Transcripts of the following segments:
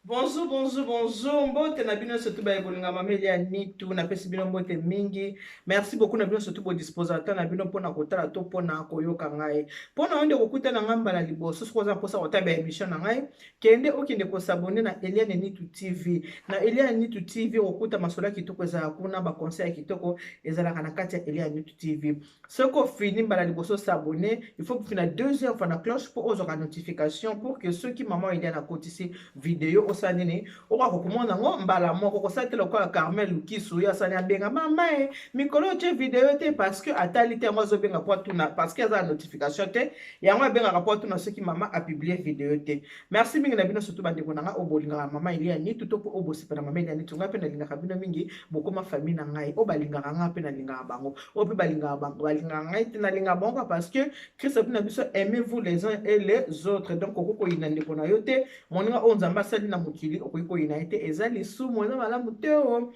Bonjour, bonjour, bonjour. Mbote na bino surtout ba bolinga mama Elia Nitu, napesi bino mbote mingi. Merci beaucoup na bino surtout bo disposer temps na bino pona kotala to pona koyoka ngai. Pona onde kokuta na ngai mbala liboso soki oza mposa kotala ba émission na ngai, kende okende ko s'abonner na Eliane Nitu TV. Na Eliane Nitu TV okokuta masolo ya kitoko ezalaka kuna, ba conseil ya kitoko ezalaka na kati ya Eliane Nitu TV. Soki ofini mbala liboso s'abonner, il faut kofina deuxième fois na cloche mpo ozwaka notification pour que soki mama Eliane akotisi video osala nini, okoka kokomona yango mbala moko. Kosala te lokola Carmel Lukisu, ye asali abenga mama e mikolo otie video te parce que atali te, yango azobenga mpo atuna parce que aza na notification te, yango abengaka mpo atuna soki mama apublie video te. Merci mingi na bino surtout bandeko na ngai oyo bolingaka mama Eliane Nitu to mpo oyo bosepela mama Eliane Nitu. Ngai mpe nalingaka bino mingi, bokoma famille na ngai. Oyo balingaka ngai mpe nalingaka bango, oyo mpe balingaka bango balingaka ngai te, nalingaka bango parce que Christ alobi na biso aimez-vous les uns et les autres. Donc okoki koyina ndeko na yo te, moninga oyo Nzambe asali na mokili okoki koyina ye te, eza lisumu, eza malamu te. O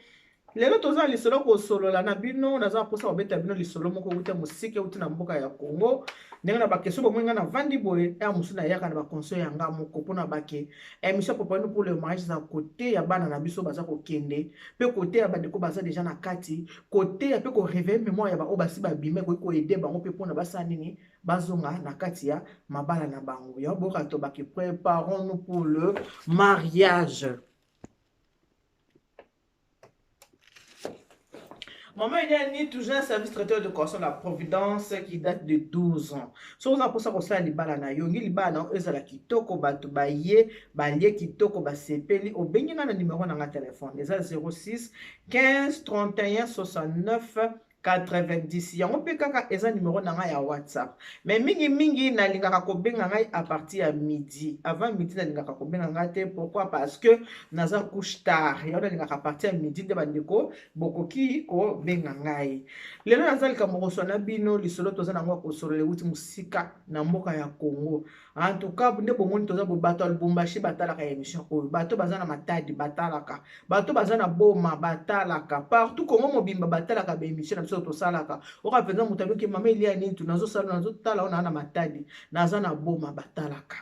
lelo toza na lisolo kosolola na bino, naza na mposa kobeta bino lisolo moko euti mosika, euti na mboka ya Congo. Ndenge na bakestion bomoi ngai navandi boye ya mosusu nayaka na baconseil ya nga moko mpona bake émission Préparons pour le mariage eza kote ya bana na biso baza kokende mpe kote ya bandeko baza deja na kati, kote ya mpe koreveille mémoire ya baoyo basi babima, ekoki koaider bango mpe mpona basala nini, bazonga na kati ya mabala na bango. Yango boyoka tobaki préparons-nous pour le mariage. Maman Eliane, toujours un service traiteur de conseil la Providence qui date de 12 ans. So oza mposa kosala libala na yo, ngi libala na yo ezala kitoko, bato baye balie kitoko basepeli, obengi nga na numero na nga telefone eza 06 15 31 69 90. Yango mpe kaka eza numero na ngai ya WhatsApp. Mais mingi mingi nalingaka kobenga ngai à partir ya midi. Avant midi nalingaka kobenga ngai te. Pourquoi? Parce que naza couche tard. Yango nalingaka à partir ya midi nde bandeko bokoki kobenga ngai. Lelo naza likambo koswa na bino, lisolo toza nango ya kosolola euti mosika na mboka ya Congo. En tout cas nde bomoni toza bo bato ya Lubumbashi batalaka émission oyo, bato baza na Matadi batalaka, bato baza na Boma batalaka, partout Congo mobimba batalaka ba émission na biso tosalaka. Oka mpenza moto abiki mama Elia Nitu, nazosala nazotala oyo na Matadi, naza na Boma batalaka.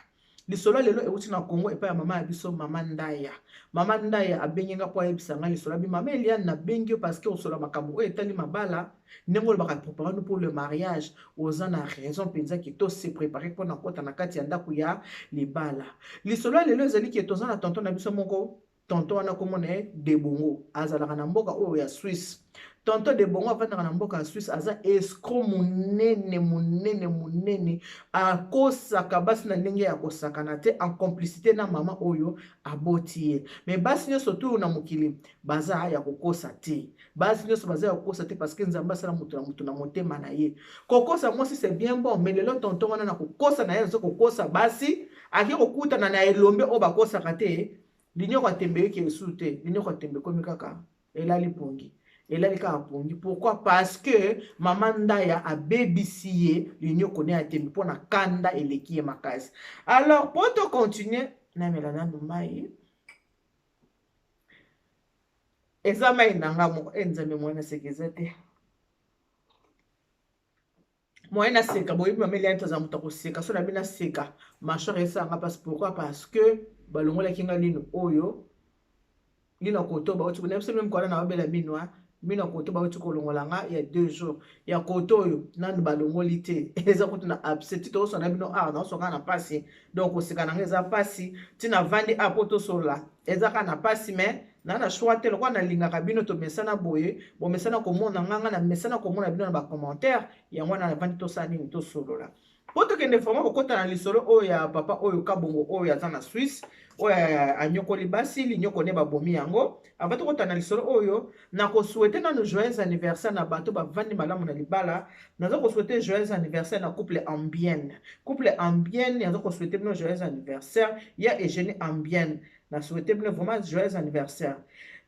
Lisolo lelo euti na Congo epai ya mama ya biso, mama Ndaya. Mama Ndaya abengi nga mpo ayebisa ngai lisolo. Abi mama Eliane, nabengi yo parce que osola makambo oyo etali mabala, ndenge olobaka préparons pour le mariage, oza na raison mpenza ke to se préparer mpona kota na kati ya ndako ya libala. Lisolo ya lelo ezali ke toza na tonton na biso moko. Tonton wana komona ye Debongo, azalaka na mboka oyo ya Suisse. Tonton Debongo avandaka na mboka ya Suisse, aza escroc monene monene monene, akosaka basi na ndenge ya kosakana te, en complicité na mama oyo aboti ye. Mais basi nyonso tu na mokili baza ya kokosa te, basi nyonso baza ya kokosa te, parce que Nzambe asala moto na moto na motema na ye. Kokosa mwasi c'est bien bon, mais lelo tonton wana na kokosa na ye, aza kokosa basi, ake kokutana na elombe oyo bakosaka te. Linyoko atembe yoki esu te, linyoko atembe ekomi kaka elali pongi, elali kaka pongi. Pourquoi? Parce que mama Ndaya abebisi ye linyoko ne atembe mpo na kanda eleki ye makasi. Alors po to continue, namela nanu mai, eza mai na nga moko e Nzambe, mwana seka eza te, moyen naseka. Boyebi mama Eliane toza moto akoseka, so nabi naseka mâchoire esanga mpasi. Pourquoi? Parce que balongolaki nga lino oyo, lino koto bauti na biso meme kwana na babela mino mino koto bauti kolongola nga ya 2 jours ya koto oyo nanu balongoli te, eza kutu na abcès. Ti tozosona bino awa naosoka na mpasi, donc koseka na nga eza mpasi. Ntina vandi awa po tosolola eza kaka na mpasi, mais na choix te. Lokola nalingaka bino, tomesana boye, bomesana komona nga, nga namesana komona bino na bacommentaire. Yango wana navandi tosala nini, tosolola mpo tokende vraiment kokɔta na lisolo oyo ya papa oyo Kabongo oyo aza na Suisse, oyo anyokoli basi, linyoko nde babomi yango. Avant tokɔta na lisolo oyo, nakosouhaiter nanu joyeux anniversaire na bato bavandi malamu na libala. Naza kosouhaiter joyeux anniversaire na couple Ambienne. Couple Ambienne, naza kosouhaiter bino joyeux anniversaire. Ya Eugénie Ambienne, na souhaiter bino vraiment joyeux anniversaire.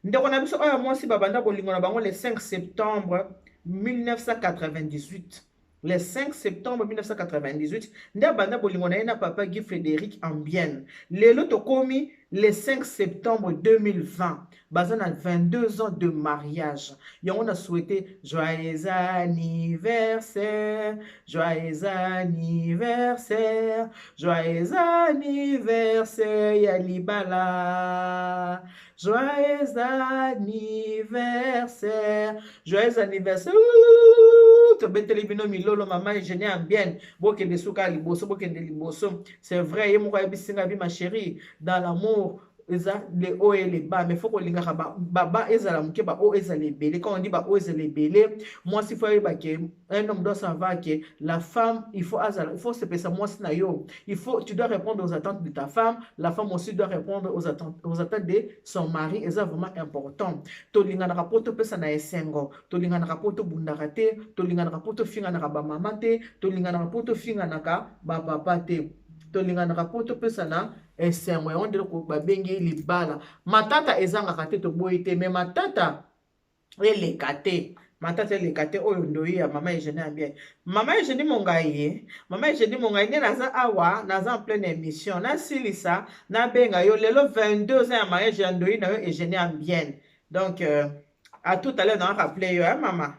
Ndeko na biso oyo mwasi babanda bolingo na bango le 5 septembre 1998. Le 5 septembre 1998 nde abanda bolingo na ye na papa Guy Frédéric Ambienne. Lelo tokomi Le 5 septembre 2020, baza na 22 ans de mariage. Yango na souhaité joyeux anniversaire, joyeux anniversaire, joyeux anniversaire ya libala. Joyeux anniversaire, joyeux anniversaire. Tobeteli bino milolo, mama Eugénie Ambienne. Bokende suka liboso, bokende liboso. C'est vrai, ye moko ayebisi nga bi: ma chérie, dans l'amour eza le haut et le bas, mais faut kolingaka ba ezala moke, ba haut ezala ebele. Quand on dit ba haut ezala ebele, mwasi faut ayeba ke un homme doit savoir que la femme, il faut azala, il faut sepesa mwasi na yo, il faut, tu dois répondre aux attentes de ta femme, la femme aussi doit répondre aux attentes de son mari. Eza vraiment important. Tolinganaka mpo topesa na esengo, tolinganaka mpo tobundaka te, tolinganaka mpo tofinganaka bamama te, tolinganaka mpo tofinganaka bapapa te, tolinganaka mpo topesa na esengo. Yango nde babengi libala. Matata ezangaka te, toboyi te, mais matata eleka te, matata eleka te. Oyo ndoyi ya mama Eugénie Ambien, mama Eugénie Mongai ye, mama Eugénie Mongai nde naza awa, naza en pleine émission, nasilisa nabenga yo. Lelo 22 ans ya mariage ya ndoyi na yo Eugénie Ambien. Donc à tout à l'heure, na rappeler yo, hein, mama,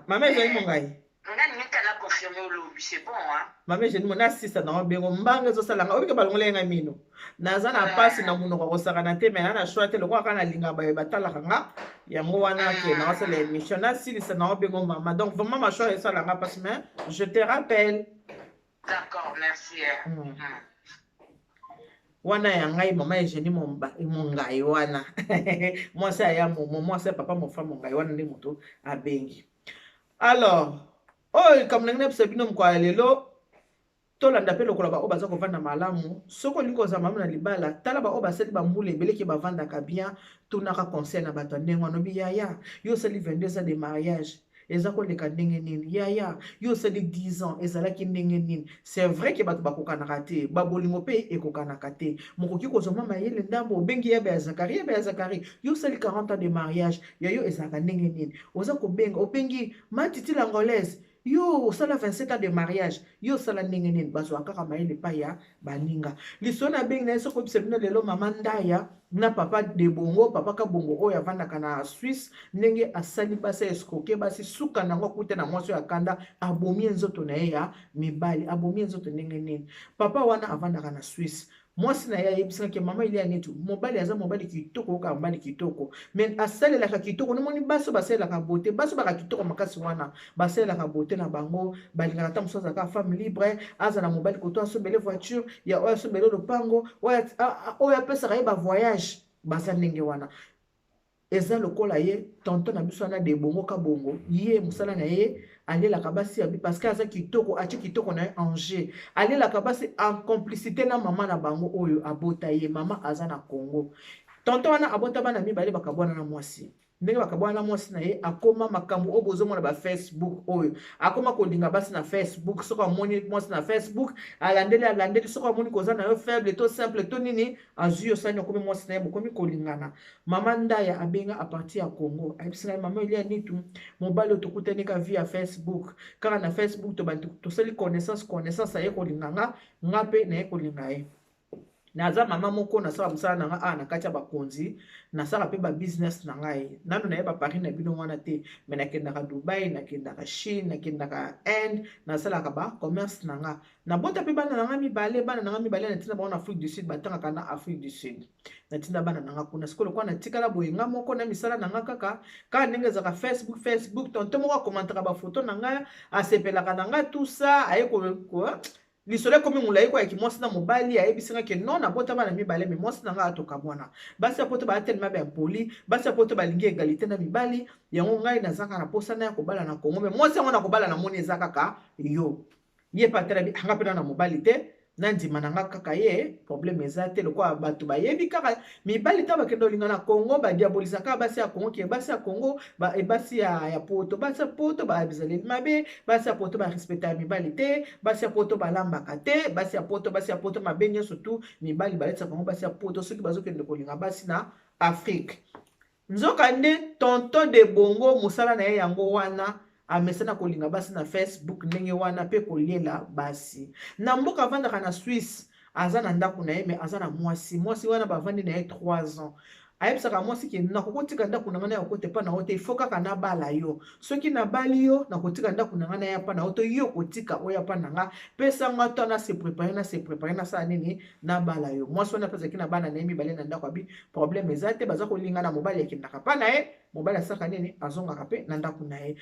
mama Eugénie Mongai. Nga ningi na confirmer olobi, c'est bon, hein. Mama Eugénie mo, nasisa nango bengo mbanga ezosalanga obike balongola yenga mino. Naza na mpasi na monoko kosakana te, mais na na choix te, lokola kaka nalinga baye batalaka nga. Yango wana ke naosala émission, nasilisa nango bengo mama. Donc vraiment ma choix esalanga mpasi, mais je te rappelle. D'accord, merci. Wana ya ngai mama Eugénie Mongai wana, mwasi aya momo, mwasi ya papa Mofa Mongai wana nde moto abengi. Alors oyo likambo ndenge nayebisa bino mokolo ya lelo, tolanda mpe lokola baoyo baza kovanda malamu. Soki olingi kozala malamu na libala, tala baoyo basali bambula ebeleki, bavandaka bien. Tunaka conseil na bato ya ndenge wana. Obi: yaya, yo osali 22 ans de mariage, eza koleka ndenge nini? Yaya, yo osali 10 ans, ezalaki ndenge nini? C'est vrai ke bato bakokanaka te, babolingo mpe ekokanaka te. Mokoki kozwa mwa mayele ndambo. Obengi yebe ya Zakari, yebe ya Zakari, yo osali 40 ans de mariage, ya yo ezalaka ndenge nini? Oza kobenga, obengi Matiti l'Angolaise, yo osala 27 ans de mariage, yo osala ndenge nini? Bazwaka kaka mayele epai ya baninga. Lisolo nabengi na ye soki oyebisa bino lelo, mama Ndaya na papa Debongo, papa Kabongo oyo avandaka na Swisse, ndenge asali basi, escroquer basi, suka nango akuta na mwasi oyo akanda, abomi ye nzoto na ye ya mibali. Abomi ye nzoto ndenge nini? Papa wana avandaka na Swisse. Mwasi na ye ayebisaki: mama Elia Netu, mobali aza mobali kitoko, oyoka mobali kitoko, mais asalelaka kitoko. Nomoni basi oyo basalelaka beauté, basi oyo baka kitoko makasi wana, basalelaka beauté na bango, balingaka ata mosusu azalaka femme libre, azala mobali koto asombele voiture ya oyo, asombele lopango oyo, apesaka ye bavoyage. Baza ndenge wana. Eza lokola ye tonton na biso wana Debongo Kabongo. Ye mosala na ye, alelaka basi ya, parce que aza kitoko, atie kitoko na ye en jeu, alelaka basi en complicité na mama na bango oyo abota ye. Mama aza na Congo. Tonton wana abota bana mibale, bakabwana na mwasi. Ndenge bakabwana na mwasi na ye, akoma makambo oyo bozomona bafacebook oyo, akoma kolinga basi na Facebook. Soki amoni mwasi na Facebook, alandeli, alandeli. Soki amoni koza na yo faible to simple to nini, azwi yo, sani akomi mwasi na ye, bokomi kolingana. Mama Ndaya abenga à partir ya Congo, ayebisi ngai: mama Elia Nitu, mobali oyo tokutani ka via Facebook, kaka na Facebook tosali connaissance, connaissance, aye kolinga nga, nga mpe naye kolinga ye. Naza mama moko, nasala mosala na nga awa na kati ya bakonzi, nasala mpe babusiness na ngai. Nano nayeba Paris na bino wana te, mais nakendaka Dubai, nakendaka Chine, nakendaka Inde, nasalaka bacommerce na nga. Nabota mpe bana na nga mibale. Bana na nga mibale natinda bango na Afrique du Sud, batangaka na Afrique du Sud. Natinda bana na nga kuna. Sikoyo lokola natikala boye nga moko na misala na nga, kaka kaka ndenge ezalaka, Facebook, Facebook, tonton moko akomantaka bafoto na ngai, asepelaka na ngai, tout ça. Aye lisolo ekomi molai, koyaki mwasi na mobali. Ayebisi nga ke non, nabota bana mibale, mais mwasi na ngai atoka mwana. Basi ya poto baya telema baimpoli, basi ya poto balingi égalité na mibali. Yango ngai naza kaka na posa na ya kobala na Kongo, mais mwasi yango na kobala, namoni eza kaka yo. Ye mpe atala anga mpe na mobali te, nandima na nga kaka ye, problème eza te. Lokola bato bayebi kaka mibali ntango bakende kolinga na Congo, badiabolisaka basi ya Congo, ke basi ya Congo, basi ya poto, basi ya poto bazaleli mabe, basi ya poto barespectaka mibali te, basi ya poto balambaka te, basi ya poto, basi ya poto mabe nyonso tu mibali baletisaka bango basi ya poto soki bazokende kolinga basi na Afrique. Nzoka nde tonton de Bongo, mosala na ye yango wana, amesana kolinga basi na Facebook ndenge wana mpe koliela basi na mboka avandaka na Swisse. Aza na ndako na ye, mais aza na mwasi. Mwasi wana bavandi na ye 3 ans. Ayebisaka mwasi ke nakokotika ndako na ngai na ya kote mpa na yo te, ifo kaka nabala yo. Soki nabali yo, nakotika ndako na ngai na ya mpa na yo to yo kotika oyo mpa na nga. Pesa nga to na se préparer, na se préparer, nasala nini, nabala yo. Mwasi wana mpe azalaki na bana na ye mibale na ndako. Abi problème eza te, baza kolingana. Mobali akendaka mpa na ye, mobali asalaka nini, azongaka mpe na ndako na ye.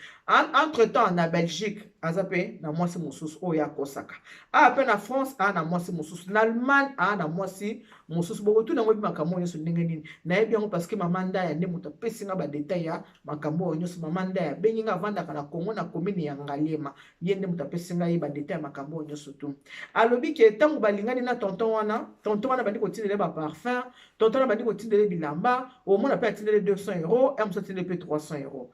Entre temps, na Belgique aza mpe na mwasi mosusu oyo akosaka. Awa mpe na France aa na mwasi mosusu, na Allemagne aa na mwasi mosusu. Bokotuna yango, ebi makambo oyo nyonso ndenge nini nayebi yango? Parce que mama Ndaya nde moto apesi nga badétails ya makambo oyo nyonso. Mama Ndaya abengi nga, avandaka na Congo, na commune ya Ngaliema. Ye nde moto apesi ngai badétails ya makambo oyo nyonso. Tu alobi ke ntango balingani na tonton wana, tonton wana bandi kotindela baparfum, tonton wana bandi kotindela bilamba. Omona mpe atindeli 200 euro, ya mosusu atindeli mpe 300 euro.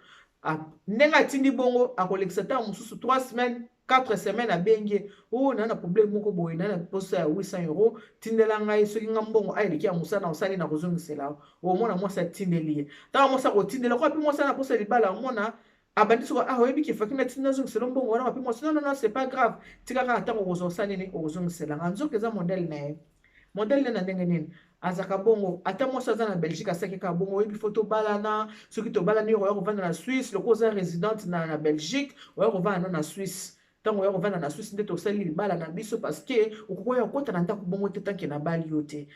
Ndenge atindi bongo, akolekisa ntango mosusu 3 semaines, 4 semaines, abengi ye: "Oyo naa na problème moko boye, naa na posa ya 800 euro, tindela ngai. Soki nga mbongo ayeleki ya mosala na osali, na kozongisela." Omona mwasi atindeli ye. Ntango mwasi akotindela kwa mpe mwasi ana posa libala, omona abandi soko: "Ah, oyebi ke faki natindi, nazongisela mbongo wana." Mpe mwasi: "Non, non, non, c'est pas grave, tika kaka, ntango okozwa osala nini, okozongisela nga." Nzoka eza modèle na ye. Modèle nde na ndenge nini azalaka bongo. Ata mwasi aza na Belgique, asaki kaka bongo: "Oyebi, fo tobalana. Soki tobalani, oya kovanda na Suisse. Lokola oza résidente na Belgique, oya kovanda no na Suisse. Ntango oya kovanda na Suisse nde tosali libala na biso, parce que okokoya kokɔta na ndako bongo te tant que nabali yo te."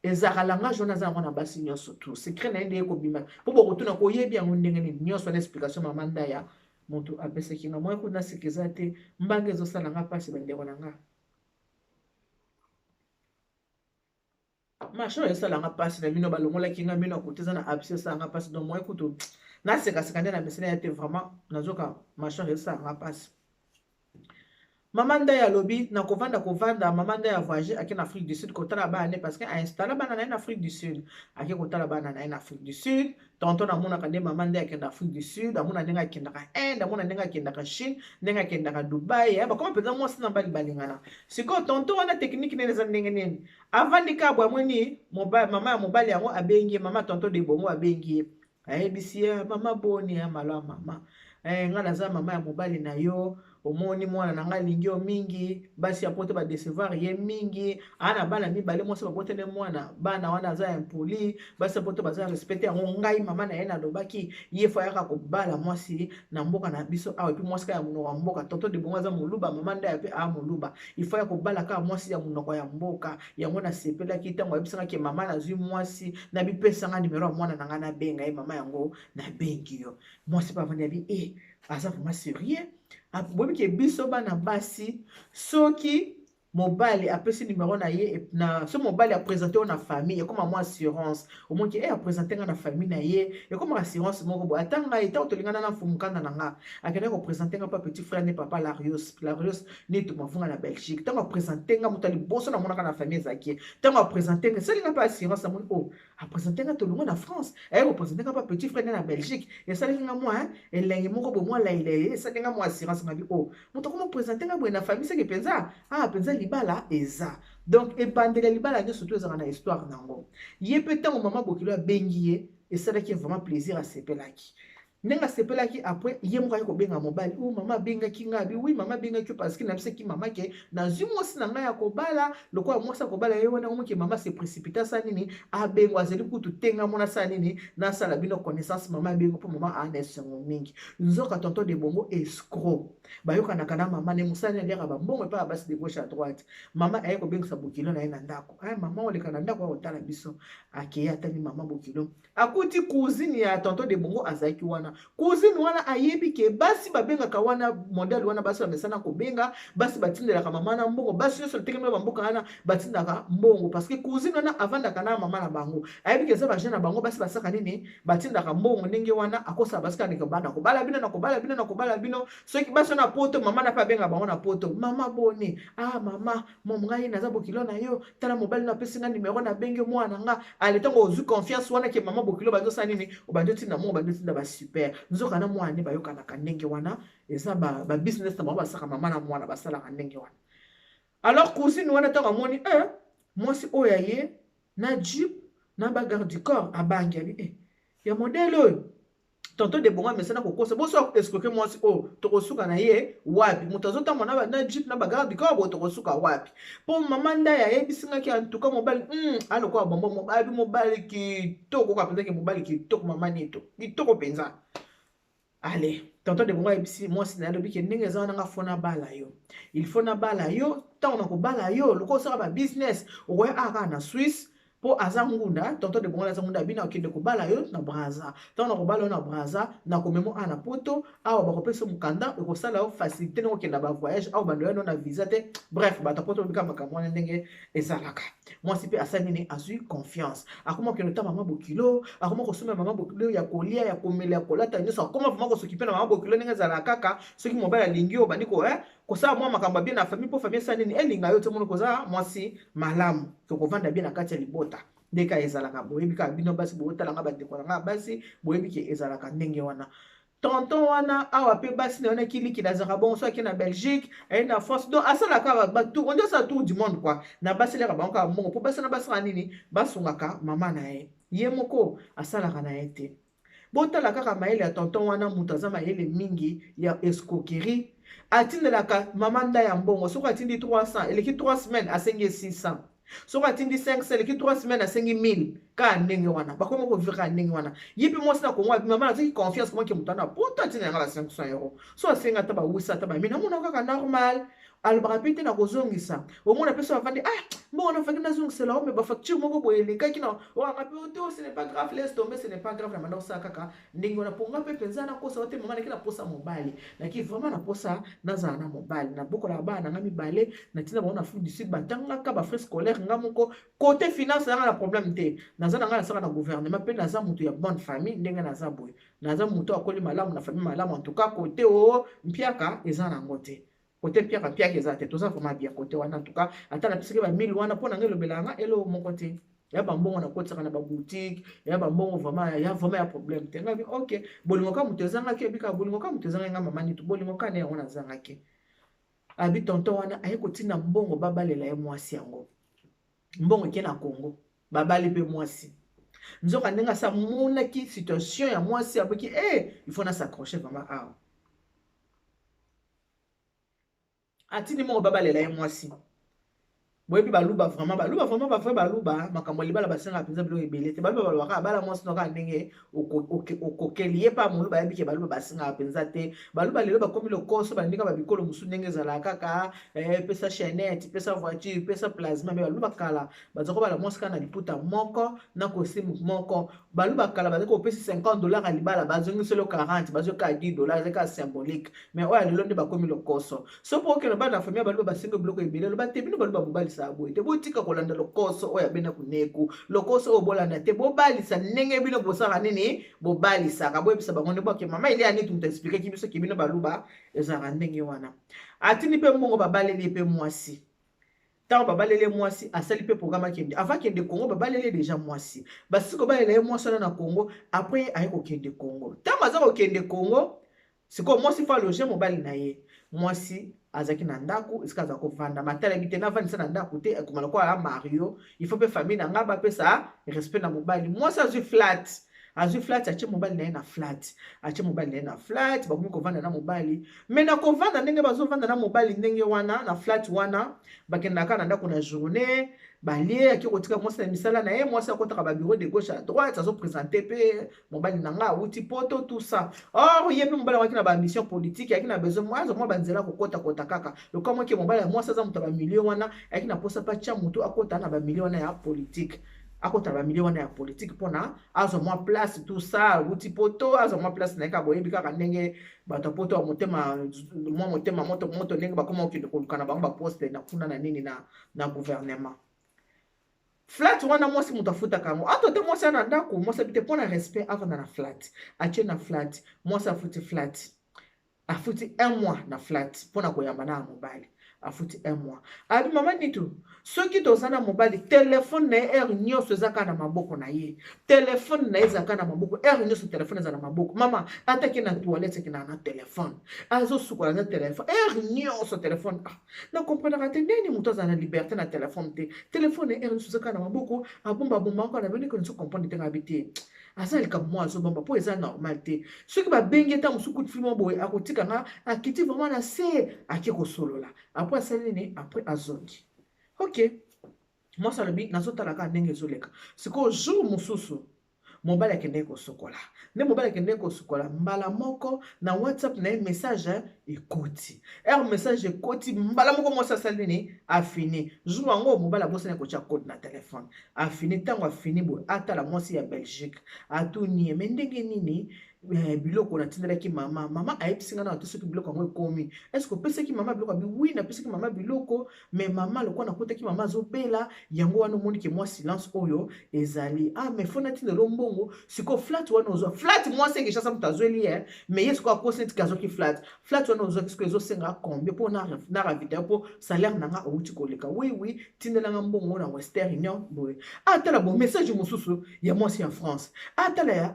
Ezalaka langage wana aza yango na basi nyonso. Tu secret na ye nde ekobima mpo bokotuna koyebi yango ndenge nini nyonso wana. Explication mama Ndaya moto apesaki nga. Moye kuna sika eza te, mbanga ezosala nga mpasi, bandeko na nga. Machin oyo esalanga mpasi na mino, balongolaki nga mino ya kote, eza na abcès, esalanga mpasi. Donc moye kutu nasekaseka nde na mesana ya te. Vraiment, nazoka machin esalanga mpasi. Mama Ndai alobi na kovanda kovanda, mama Ndai avoyage, ake na Afrique du Sud kotala bana ne, parce que ainstaller bana na ye na Afrique du Sud. Ake kotala bana na ye na Afrique du Sud. Tonton amonaka nde mama Ndai akenda Afrique du Sud, amona ndenge akendaka Inde, amona ndenge akendaka Chine, ndenge akendaka Dubai. Bakoma mpenza mwasi na bali, balingana. Sikoyo tonton wana, technique nini eza ndenge nini? Avandi kaka boye, amoni mama ya mobali yango abengi ye. Mama tonton de bongo abengi ye, ayebisi ye: "Mama, boni ya malo ya mama? Nga naza mama ya mobali na yo. Omoni, mwana na ngai alingi yo mingi. Basi ya poto badécevoir ye mingi. Aa na bana mibale, mwasi babotele mwana, bana wana aza impoli. Basi ya poto baza respecte yango. Ngai mama na ye nalobaki ye fo ayaka kobala mwasi na mboka na biso awa, et puis mwasi kaka ya monoko ya mboka. Tonton de bongo aza moluba, mama Ndaya mpe aa moluba. Ifo ya kobala kaka mwasi ya monoko ya mboka yango. Nasepelaki ntango ayebisangaki mama nazwi mwasi, nabipesanga nimero ya mwana na ngai, nabenga ye. Mama yango nabengi yo." Mwasi mpe avandi, abi e aza vraiment sérieux. Boyebi ke biso bana basi, soki mobali apesi numero na ye na so, mobali aprésenter oyo na famille, ekoma mwa assurance. Omonki e aprésenter nga na famille na ye, ekoma assurance moko boye. Ata ngai, ntango tolingana na mfumu kanda na nga, akendaki koprésenter nga mpa petit frère ne, papa Larios, Larios neti mavunga na Belgique. Ntango aprésenter nga, moto ya liboso namonaka na famille ezalaki ye. Ntango aprésenter nga, esali nga mpe assurance. Namoni o aprésenter nga, tolongwa na France, aye koprésenter nga mpa petit frère ne na Belgique, esalaki nga mwa elenge moko boye, mwa lailai, esali nga mwa assurance. Ngabi o moto akoma présenter nga boye na famille, seke mpenza, ah, mpenza libala eza. Donc ebandeli ya libala nyonso to ezalaka na histoire nango. Ye mpe, ntango mama bokilo abengi ye, esalaki vraiment plaisir, asepelaki. Ndenge asepelaki, après ye moko ayaki kobenga mobali: "O mama abengaki ngai." Abi: "Oui, mama abengaki yo parce que nayebisaki mama ke nazwi mwasi na ngai ya kobala. Lokola mwasi ya kobala ye wana, omoki mama se précipité, asala nini, abengo. Azali kutu te, nga mona asala nini, nasala bino connaissance. Mama abengo mpo mama aa na esengo mingi." Nzoka tonton de bongo escroc, bayokanaka na mama ne mosala ne, aliaka bambongo epai ya basi de gauche à droite. Mama aye kobengisa bokilo na ye na ndako. Mama oleka na ndako, akotala biso. Akeye, atali mama bokilo, akuti cousine ya tonton de bongo azalaki wana. Cousine wana ayebi ke basi babengaka wana modèle wana, basi bamesana kobenga, basi batindelaka mama na mbongo. Basi nyonso tekemela bamboka wana batindaka mbongo, parce que cousine wana avandaka na mama na bango, ayebi ke eza bajeune na bango. Basi basaka nini, batindaka mbongo ndenge wana. Akosala basi kaka bana kobala bino, na kobala bino, na kobala bino. Soki basi wana poto, mama na mpe abenga bango na poto: "Mama, boni? Ah mama, mo ngai naza bokilo na yo. Tala, mobali na apesi nga nimero, nabengi mwana nga." Ale, ntango ozwi confiance wana ke mama bokilo bandi osala nini, obandi otinda mo, obandi otinda basuper. Nzoka na mwana nde bayokanaka ndenge wana, eza babusiness na bango basalaka, mama na mwana basalaka ndenge wana. Alors cousine wana, ntango amoni mwasi oyo aye na jeep na bagarde du corps, abangi, abi ya modèle oyo. Tonton de Bongo amesana kokosa boso escroquer mwasi oyo, tokosuka na ye wapi? Moto azotambola na jeep na bagarde du corps boye, tokosuka wapi? Mpo mama Ndai ayebisingaki, antuka mobali alokola bombo, mobali, mobali kitoko kaka mpenzaki, mobali kitoko, mama Nito, kitoko mpenza. Ale tonton de Bongo ayebisi mwasi na ye, alobi ke ndenge eza wana, nga faut nabala yo, il faut nabala yo. Ntango nakobala yo, lokola osala ba business, okoya awa kaka na Suisse, mpo aza ngunda. Tonton de Bongo aza ngunda. Abina okende kobala yo na Braza. Ntango nakobala yo na Braza, nakomema awa na Poto awa, bakopesa mokanda, ekosala yo facilité ndenge okenda ba voyage awa, bando yo na visa te. Bref, bato Poto bika makambo wana ndenge ezalaka. Mwasi mpe asali nini? Azwi confiance, akoma kokende ota mama bokilo, akoma kosomela mama bokilo ya kolia, ya komela, ya kolata, nyonso. Akoma vraiment kosokipe na mama bokilo ndenge ezalaka kaka soki mobali alingi yo, obandi ko kosala mwa makambo ya bien na famille, mpo famille esala nini? Elinga yo te. Moni koza mwasi malamu, tokovanda bien na kati ya libota. Nde kaka ezalaka, boyebi kaka bino basi boyotalanga, bandeko na nga basi, boyebi ke ezalaka ndenge wana. Tonton wana awa mpe basi na ye wana kilikili, azalaka bongo. So ake na Belgique, aye na France, donc asalaka batour, on asala tour du monde quoi na basi. Eleka bango kaka mbongo, mpo basi na basalaka nini? Basungaka mama na ye, ye moko asalaka na ye te. Botala kaka mayele ya tonton wana, moto aza mayele mingi ya escroquerie. Atindelaka mama nda ya mbongo. Soki atindi 300, eleki 3 semaines, asengi 600. Soki atindi 500, eleki 3 semaines, asengi 1000. Kaka ndenge wana bakomi kovivre, kaka ndenge wana. Ye mpe mwasi na Kongo abi: "Mama, nazaki confiance komaki moto wana poto atinda yanga ba 500 euro. So asengi ata bawisa, ata bamine, amona kaka normal." Alobaka mpe te na kozongisa. Omona mpe so avandi: "Ah, mbongo nafaki nazongisela o, me bafacture moko boye elekaki na oanga mpe te. Ce n'est pas grave, laisse tomber, ce n'est pas grave." Na banda kosala kaka ndenge wana, mpo nga mpe mpenza nakosa te. Mama, naki naposa mobali, naki vraiment naposa nazala na mobali, nabokolaka bana na nga mibale, natina bango na Afrique du Sud, batangaka, bafrais scolaire nga moko. Côté finance nanga na problème te. Naza na ngai, nasala na gouvernement, mpe naza moto ya bonne famille. Ndenge naza boye, naza moto akoli malamu na famille malamu. En tout cas, côté oyo mpiaka eza nango te, côté mpiaka, mpiaka eza te. Toza vraiment bien côté wana. En tout cas, ata napesaki bamille wana, mpo na ngai elobelaka nga eloko moko te. Ya bambongo nakotisaka na baboutique, ya bambongo vraiment ya vraiment ya problème te. Ngai ok, bolingo ka moto ezangaki. Ebika bolingo ka moto ezangaki nga, mama Nitu, bolingo ka ne yango nazangaki. Abi tonton wana aye kotinda mbongo, babalela ye mwasi yango. Mbongo eke na Congo, babali mpe mwasi. Nzoka ndenge asamonaki situation ya mwasi, aboki e il faut nas'accrocher vraiment awa. Atindi moko, babalela ye mwasi. Boyebi Baluba vraiment, Baluba vraiment, bavrai Baluba, makambo ya libala basengaka mpenza biloko ebele te. Baluba balobaka: "Abala mwasi no kaka ndenge okokeli ye." Pa moluba ayebi ke Baluba basengaka mpenza te. Baluba lelo bakomi lokoso, bandika babikolo mosusu ndenge ezalaka kaka pesa chaînette, pesa voiture, pesa plasma. Me Baluba kala baza kobala mwasi kaka na liputa moko, na costume moko. Baluba kala bazali kopesi 50 $ ya libala, bazongiseli 40, bazoka 10 $, ezali kaka symbolique. Mais oyo lelo nde bakomi lokoso. So mpo okende bana na famille Baluba, basengi biloko ebele. Loba te, bino Baluba bobalisa boye te. Botika kolanda lokoso oyo abenda kuneku, lokoso oyo bolanda te. Bobalisa ndenge bino bosalaka nini, bobalisaka. Boyebisa bango nde boke. Mama Elia neti moto expliqueki biso ke bino Baluba ezalaka ndenge wana. Atindi mpe mbongo, babaleli mpe mwasi. Ntango babaleli ye mwasi, asali mpe programme akende. Avant akende Congo, babaleli ye déjà mwasi. Basisi kobalela ye mwasi wana na Congo, après aye kokende Congo. Ntango aza kokende Congo, sikoyo mwasi faut aloger mobali na ye. Mwasi azalaki na ndako esika aza kovanda. Matalaki te, navandisa na ndako te, ekoma lokola ya mario. Il faut mpe famille na ngai bapesa respect na mobali. Mwasi azwi flat, azwi flat, atie mobali na ye na flat, atie mobali na ye na flat. Bakomi kovanda na mobali. Me na kovanda, ndenge bazovanda na mobali ndenge wana na flat wana, bakendaka na ndako na journée, balie, ake kotika mwasi na misala na ye. Mwasi akotaka babureau de gauche à droite, azoprésenter mpe mobali na nga awuti Poto, tout ça. Or ye mpe mobali awaki na bamission politique, ayaki na besoin azwa mwa banzela kokotakota kaka lokola moke. Mobali ya mwasi aza moto ya bamilieu wana, ayaki na posa mpe atya motu akota na bamilieu wana ya politique, akota na bamilieu wana ya politique mpona azwa mwa place, tout ça. Awuti Poto, azwa mwa place na ye kaka. Boyebi kaka ndenge bato ya Poto ya motema, mwa motema moto moto, ndenge bakoma kokende koluka na bango baposte na kuna na nini na gouvernement. Flat wana, mwasi moto afutaka yango. Ato te, mwasi ana ndako, mwasi abi te mpo na respect avanda na flat. Atie na flat, mwasi afuti flat, afuti un mois na flat mpona koyamba na ya mobali. Afuti un mois. Abi: "Mama Nitu, soki toza na mobali, telefone na ye heure nyonso eza kaka na maboko na ye. Telefone na ye eza kaka na maboko, heure nyonso telefone eza na maboko. Mama, ataki na toilette, ekendaka na telefone, azosukola na telefone, heure nyonso telefone. Ah, na comprendraka te ndeni moto azala na liberté na telefone te. Telefone heure nyonso eza kaka na maboko, abombabomba kaka na bino. Nazo comprendre te." Ngabi te. Aza likambo moko azobomba, mpo eza normal te. Soki babengi ata mosusu coup de fil moko boye, akotika nga, akiti vraiment na se, ake kosolola, après asali nini, après azongi. Ok, mwasi alobi nazotala kaka ndenge ezoleka. Sikoyo jour mosusu mobali akendeki kosukola, nde mobali akendeki kosukola, mbala moko na WhatsApp na ye message ekoti. Ere message ekoti, mbala moko mwasi asali nini? Afini. Jour yango mobali abosani kotia code na telefone. Afini. Ntango afini boye, atala mwasi ya Belgique, atuni ye: me ndenge nini biloko natindelaki mama? Mama ayebisi nga na te soki biloko yango ekomi. Est-ce opesaki mama biloko? Abi: oui, napesaki mama biloko, mais mama, lokola nakutaki mama azobela, yango wana omoni ke mwa silence oyo ezali. Ah, mais faut natindela mbongo. Sikoyo flat wana ozwa, flat mwasi Kinshasa moto azweli ye, mais ye sikoyo akosi neti azwaki flat. Flat wana ozwaki sikoyo ezosenga combien mpo na ravitailler, mpo salaire na nga outi koleka? Oui, tindelanga mbongo na Western Union boye. Atala bo message mosusu ya mwasi ya France, atala ya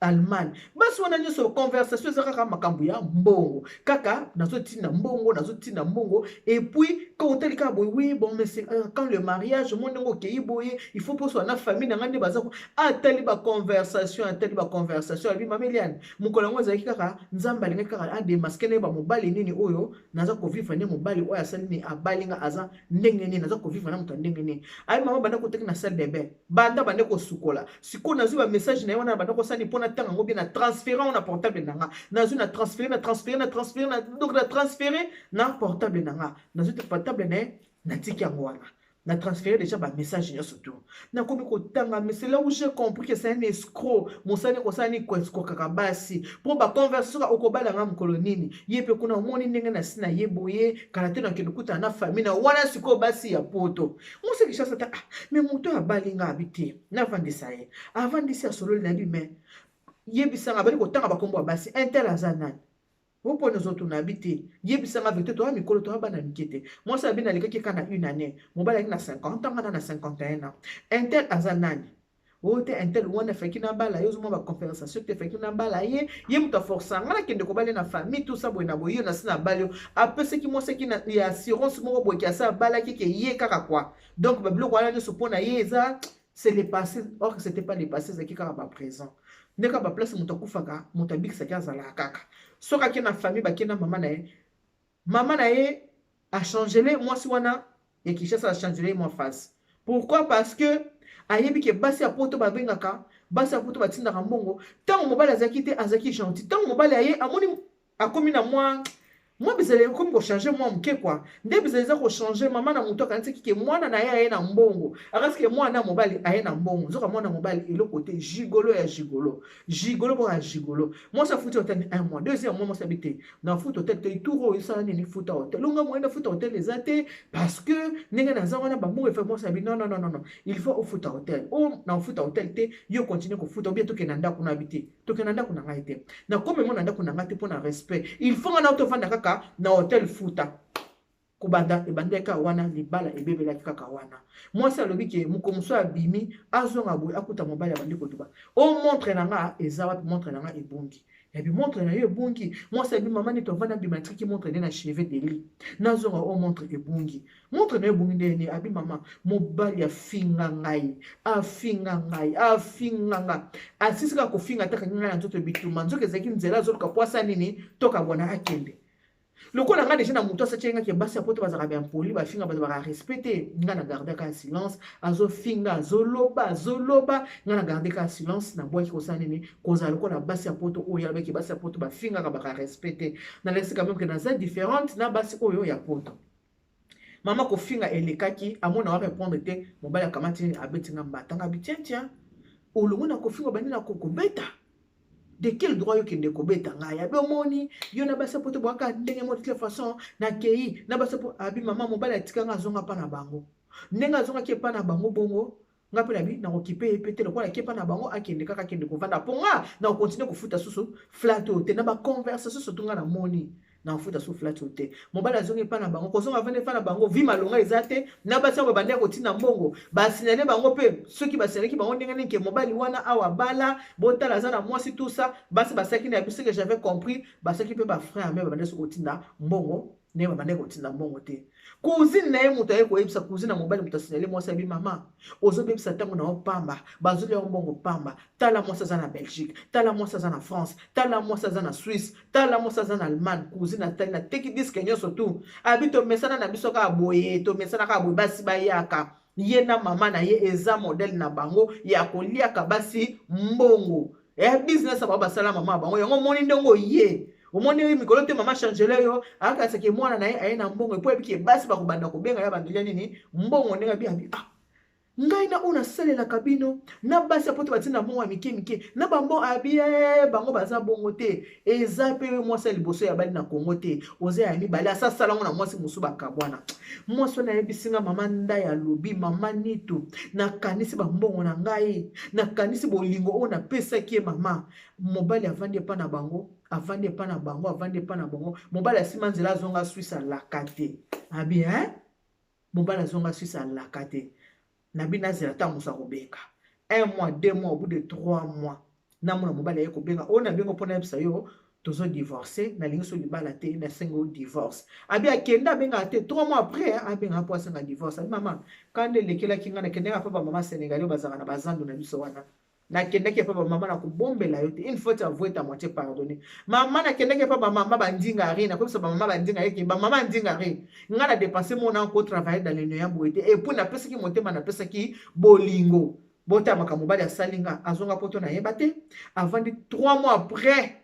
Allemagne. Basi wana nyonso, conversation eza kaka makambo ya mbongo, kaka nazotinda mbongo, nazotinda mbongo. Et puis quand otali kaka boye: oui, bon, mais c'est quand le mariage? Mo ndenge okei boye, il faut poswa na famille na ngai nde baza. Atali baconversation, atali baconversation, abi: mama Eliane, mokolo yango ezalaki kaka Nzambe alingaki kaka adémasquer, nayeba mobali nini oyo naza kovivre, nde mobali oyo asali nini, abali nga, aza ndenge nini, naza kovivre na moto ya ndenge nini. Ayi mama, banda kotaki na salle de bain, banda bande kosukola, sikoyo nazwi bamessage na ye wana, banda kosani mpo natanga yango bien, na transférer yango na portable na nga. Nazwi, na transférer, na transférer, na transférer, donc na transférer na portable na nga. Nazwi te portable na ye, natiki yango wana, na transféré déjà bamessage nyonso to nakomi kotanga. Mais c'est là où j'ai compris que c'est un escroc. Mosali kosala nini? Koescroquaka basi, mpo baconversation kaka: okobalanga mokolo nini? Ye mpe kuna omoni ndenge na si na ye boye, kala te nakende kutana na famille na wana. Sikoyo basi ya poto, mosi Kinshasa ta: ah, mais moto oyo abali nga, abi te navandisa ye. Avandisi, asololi na yebi, mais yebisanga, abali kotanga bakombo ya basi: un tel aza nani? Opona ozotuna, abi te, yebisanga vérité, toya mikolo, toya bana mike te. Mwasi abi: nalekaki kaka na une année, mobali alaki na 50 ans, nga na 51 ans. Un tel aza nani? Oyo te, un tel wana efaki nabala ye, ozomona baconversation te, efaki nabala ye, ye moto aforcer nga nakende kobala na famille, tout ça boye na boye. Yo nasi nabali yo. Apesaki mwasi ya assurance moko boye ke asa abalaki, ke ye kaka quoi. Donc babiloko wana nyonso mpo na ye eza c'est le passé. Or c'était pas le passé, ezalaki kaka baprésent. Nde kaka baplace moto akufaka, moto abikisaki azalaka kaka. Soki ake na famille, bake na mama na ye, mama na ye achangele mwasi wana ya Kinshasa, achangele mwa face. Pourquoi? Parce que ayebi ke basi ya poto babengaka, basi ya poto batindaka mbongo. Ntango mobali azalaki te, azalaki gentil. Ntango mobali aye, amoni akomi na mwa bizaleli, ekomi kochanger mwa moke kwa. Nde bizaleli eza kochanger, mama na moto akanisaki ke mwana na ye aye na mbongo, akanisaki ke mwana mobali aye na mbongo, nzoka mwana mobali eloko te, gigolo ya gigolo, gigolo mpo ya gigolo. Mwasi afuti hotel un mois, deuxième mois, mwasi abi te, na futa hotel te. Tour oyo esala nini? Futa hotel onga moye na futa hotel eza te, parce que ndenge naza wana, bambongo efe. Mwasi abi: non, non, non, non, il faut ofuta hotel. O na ofuta hotel te, yo continue kofuta, obie tokende na ndako na abi te, tokende na ndako na ngai te, nakomi mo na ndako na ngai te, mpo na respect il faut nga na tovanda kaka na hotel. Futa kobanda ebandaki kaka wana, libala ebebelaki kaka wana. Mwasi alobi ke moko mosusu abimi, azonga boye, akuta mobali abandi koloba: o montre na nga eza wapi? Montre na nga ebongi. Yabi: montre na yo ebungi? Mwasi abi: mama, neti ovandi, abima, natiki montre nde na chevet de lit, nazonga, o montre ebungi. Montre na yo ebungi ndeni? Abi: mama, mobali afinga ngai, afinga ngai, afinga nga, asisi kaka kofinga, atakaki ngai na nzoto bituma. Nzoka ezalaki nzela azoluka po asa nini, tokabwana, akende. Lokola nga déjà na moto asati ngaki, basi ya poto bazalaka baimpoli, bafinga, bazalaka respect te, nga na garde kaka silence. Azofinga, azoloba, azoloba, nga na garde kaka silence. Nabwaki kosala nini? Kozala lokola basi ya poto oyo alobaki basi ya poto bafingaka, baka respect te. Nalakisi quand même ke naza différente na basi oyo ya poto. Mama, kofinga elekaki, amona wa répondre te. Mobali akamati nini? Abeti nga mbata. Nga bi: tiens, tiens, olongo na kofinga, bandi na kobeta, de quel droit yokende kobeta ngai? Abi: omoni, yo na basi poto bwaka ndenge mo. De toute façon nakei na basi po. Abi: mama, mobali atikanga, azonga mpa na bango. Ndenge azongaki epa na bango bongo, nga mpe nabi nakokipe ye pe te. Lokola ake epa na bango, akende kaka, akende kovanda, mpo nga na kocontinuer kofuta susu flat oyo te. Na baconversation surtout, nga namoni na kofuta su flat oyo te. Mobali azongi epa na bango, kozonga avandi epa na bango, vi malonga eza te. Na basi yango babandi ya kotinda mbongo, basignaler bango mpe. Soki basignalaki bango ndenge nini ke mobali wana awa bala, botala, aza na mwasi, tout ça, basi basalaki na biso que j'avais compris, basalaki mpe bafrère, me babandi so kotinda mbongo ndenge babandaki kotinda mbongo te. Cousine na ye moto aye koyebisa cousine na mobali, moto asignale mwasi, abi: "Mama, ozobebisa ntango na yo pamba, bazolia yo mbongo pamba. Tala mwasi aza na Belgique, tala mwasi aza na France, tala mwasi aza na Suisse, tala mwasi aza na Allemagne." Cousine atali nateki disque nyonso tu, abi: "Tomesana na biso kaka boye, tomesana kaka boye." Basi bayaka ye na mama na ye, eza modèle na bango ya koliaka basi mbongo ya business ya bango. Basala mama ya bango yango. Omoni ndenge oye, omoni mikolo te, mama changele yo, akasaki mwana na ye aye na mbongo epo ayebiki basi bakobanda kobenga ya bandolia nini mbongo. Ndenge abi abi: "Ah, ngai na oyo nasalelaka bino na basi ya poto, batinda mbongo ya mike mike na bambo." Abi bango baza bongo te. Eza mpe mwasi ya liboso ya bali na Kongo te, oza ya mibale. Asasala ngo na mwasi mosusu, bakabwana. Mwasi wana ayebisi nga: "Mama Ndai," alobi, "mama Nitu, nakanisi bambongo na ngai, nakanisi bolingo oyo napesaki ye." Mama, mobali avandi epa na bango, avandi epa na bango, avandi epa na bango. Mobali asima nzela, azonga Swisse, alaka te. Abi hein, mobali azonga Swisse, alaka te. Nabi nazela ntango mosu akobenga. Un mois, 2 mois, au bout de 3 mois, namona mobali aye kobenga: "Oyo nabenga mpo nayebisa yo, tozodivorce. Nalingi so libala te, nasengi o divorce." Abi akende, abengaka te. 3 mois après, abengaka mpo asenga divorce. Abi: "Mama, kanda elekelaki ngai, nakendaki mpa bamama sénégalais oyo bazalaka na bazando na biso wana. Nakendaki epa bamama, na kobombela yo te, une fois tu avoué, ta moitié pardonné. Mama, nakendaki epa bamama bandingari, nakoyebisa bamama bandingari ke bamama ndingari, ngai na dépense mona kotravaille dans le ya boye te. Et puis napesaki motema, napesaki bolingo. Botala makambo mobali asali nga." Azonga poto, nayeba te. Avandi 3 mois après,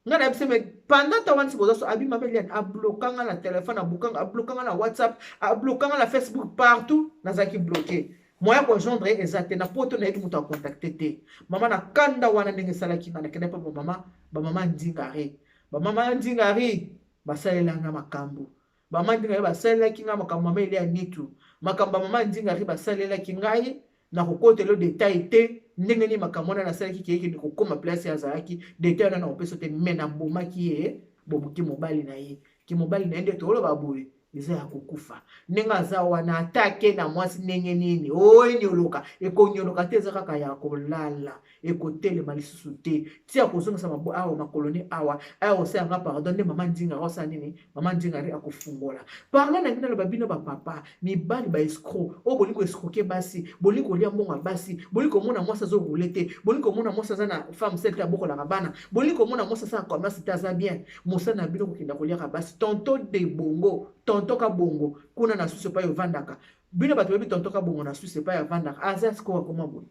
ngai nayebisi: "Mais pendant ta wana si boza so?" Abi: "Mama Eliane, abloka nga na telefone, abloka nga na WhatsApp, abloka nga na Facebook, partout nazalaki bloqué, moyen kojoindre eza te. Na poto nayebi moto acontacte te." Mama, na kanda wana ndenge esalaki nga, nakende mpe bamama, bamama ndingari, bamama ndingari basalelanga makambo. Bamama ndingari basalelaki nga makambo. Mama Elia Nitu, makambo ya mama ndingari basalelaki ngai, nakokotela détail te ndenge nini makambo wana nasalaki keyekende kokóma place azalaki. Détail wana nakopesa te, me nabomaki ye, bomoki mobali na ye, ki mobali na ye nde toloba boye eza ya kokufa. Ndenge aza wana, ata ake na mwasi ndenge nini, oyo ekonyoloka te, eza kaka ya kolala, ekotelema lisusu te. Ti akozongisa awa makolo ne awa, aya kosala nga pardon nde mama Ndinga akosala nini? Mama Ndinga akofungola parla na ngai. Naloba bino bapapa mibali, baescrocs oyo bolingi koescroquer basi, bolingi kolia mbongo ya basi, bolingi komona mwasi azorouler te, bolingi komona mwasi aza na femme seule te, abokolaka bana, bolingi komona mwasi asala commerce te, aza bien. Mosala na bino kokenda koliaka basi. Tonton de bongo, tonton Kabongo kuna na Suisse epai ovandaka, bino bato boyebi tonton Kabongo na Suisse epai avandaka, aza sikoyo akoma boye.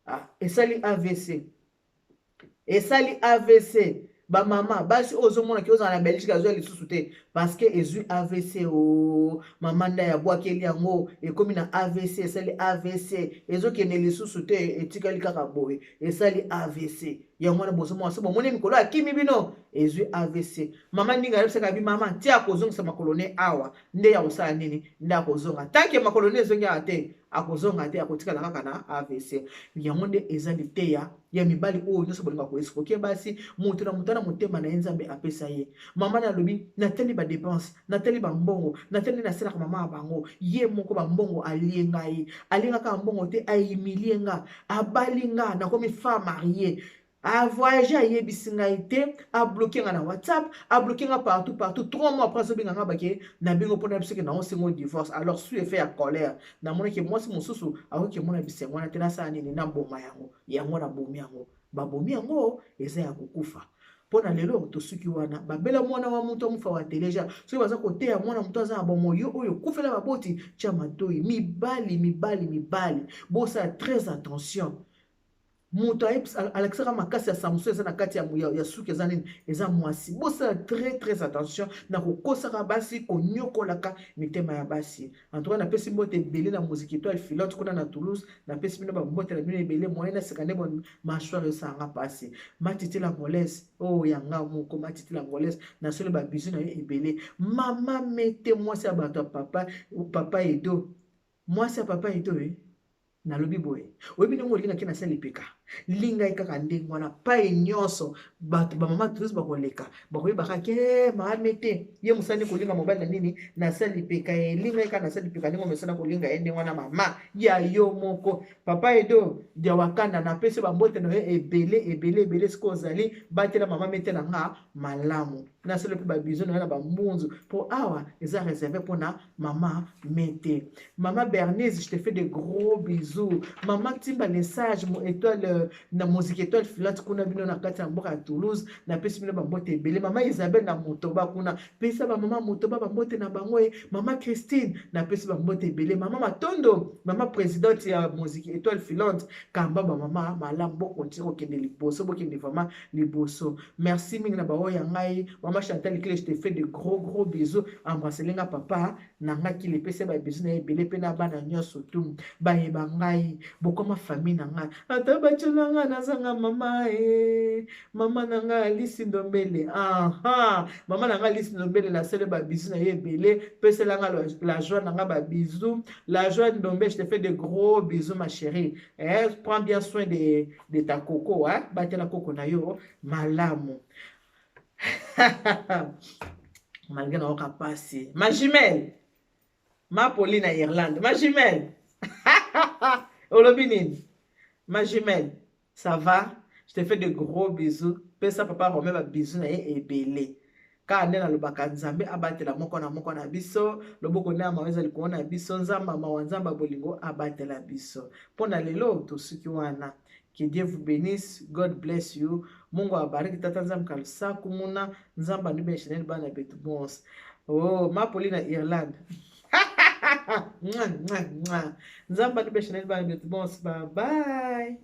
Ah, esali AVC, esali AVC. Bamama basi oyo ozomonaki ozala na Belgique, azwa lisusu te parce que ezwi AVC. O mama Ndai abwakeli yango, ekomi na AVC, esali AVC, ezokende lisusu te, etikali kaka boye, esali AVC. Yango wana bozomona so bomoni mikolo akimi bino, ezwi AVC. Mama ndinga ayebisaka bi: "Mama, ti akozongisa makolo ne awa nde ya kosala nini, nde akozonga. Tant que makolo ne ezongi awa te, akozonga te, akotikala kaka na AVC." Yango nde eza liteya ya mibali oyo nyonso bolingaka koescroquer basi. Moto na moto na motema na ye Nzambe apesa ye. Mama na alobi: "Natali badépenses, natali bambongo, natali nasalaka mama ya bango ye moko bambongo, alie ngai, alingaka mbongo te, ahumilie nga, abali nga, nakomi femme mariée, avoyage, ayebisi ngai te, abloke nga na WhatsApp, abloke nga partout, partout. 3 mois après, azobenga nga bake na bengo mpona biso ke naosengo divorce. Alors, sous effet ya colère, namonaki mwasi mosusu akoki emona bisengo wana te. Nasala nini? Naboma yango." Yango nabomi yango, babomi yango, eza ya kokufa. Mpo na lelo tosuki wana. Babela mwana wa moto amufa wa teleja. Soki baza koteya mwana moto aza na bomoi, yo oyo okufela baboti, tia matoi. Mibali, mibali, mibali, bosala très attention. Moto alakisaka makasi ya Samson eza na kati ya suki eza nini? Eza mwasi. Bosala très très attention na kokosaka basi, konyokolaka mitema ya basi. En tout cas, napesi mbote ebele na Musique Étoile Filote kuna na Toulouse. Napesi bino bambote na bino ebele. Moye naseka nde mâchoire esanga mpasi. Matiti la Angolaise oyo yanga moko, Matiti la Angolaise, nasoli babizu na yo ebele. Mama Mete, mwasi ya bato ya papa, papa Edo, mwasi ya papa Edo, eh? Nalobi boye, oyebi ndenge olingaki na se lipeka, linga ye kaka ndenge wana. Pai nyonso bato bamama toulouse bakoleka, bakoyeba kaka ke maame te ye mosani kolinga mobali na nini na se lipeka, elinga ye kaka na se lipeka ndenge omesana kolinga ye ndenge wana. Mama ya yo moko, papa Edo Diawakanda, napesi bambote na yo ebele ebele ebele. Sikoyo ozali batela mama mete na nga malamu, nasala mpe babizo na yo na bambunzu, mpo awa eza reserve mpona mama mete. Mama Bernice, je te fais de gros bisous. Mama Timba le sage, mo étoile na musique étoile filante kuna bino na kati ya mboka ya Toulouse, napesi bino bambote ebele. Mama Isabelle na Motoba kuna, pesa ba mama Motoba bambote na bango e. Mama Christine, napesi bambote ebele. Mama Matondo, mama présidente ya musique étoile filante, kamba ba mama malamu, bokontinue kokende liboso, bokende vraiment liboso. Merci mingi na baoyo ya ngai. Mama Chantal Clé, je te fais de gros gros bisous. Embrassez nga papa na ngai kili, epesa ba bisous na ye ebele mpe na bana nyonso tu bayeba ngai, bokoma famille na ngai. Ata batyola ngai, nazanga mama e mama na ngai Alisi Ndombele. Aha, mama na ngai Alisi Ndombele, nasele ba bisous na ye ebele. Pesela ngai la joie na ngai ba bisous. La joie Ndombe, je te fais de gros bisous, ma chérie. Eh, prends bien soin de ta coco, hein? Batela koko na yo malamu. Malgré nayoka pasi, ma jumelle, ma Pauline na Irlande, ma jumelle, olobi nini? Ma jumelle, ça va? Je te fais de gros bisous. Pesa papa Romain ba bisous na ye ebele. Kaka nde nalobaka, Nzambe abatela moko na moko na biso. Loboko nde ya mawa eza likolo na biso. Nzambe ya mawa, Nzambe ya bolingo abatela biso. Mpo na lelo tosuki wana. Que Dieu vous bénisse. God bless you. Mungu awabariki. Tata Nzambe kalusaku muna Nzambe anubesheneli bana betu bonse. Oh, mapoli na Irlande. Nzambe anubesheneli bana betu bonse. Bye bye.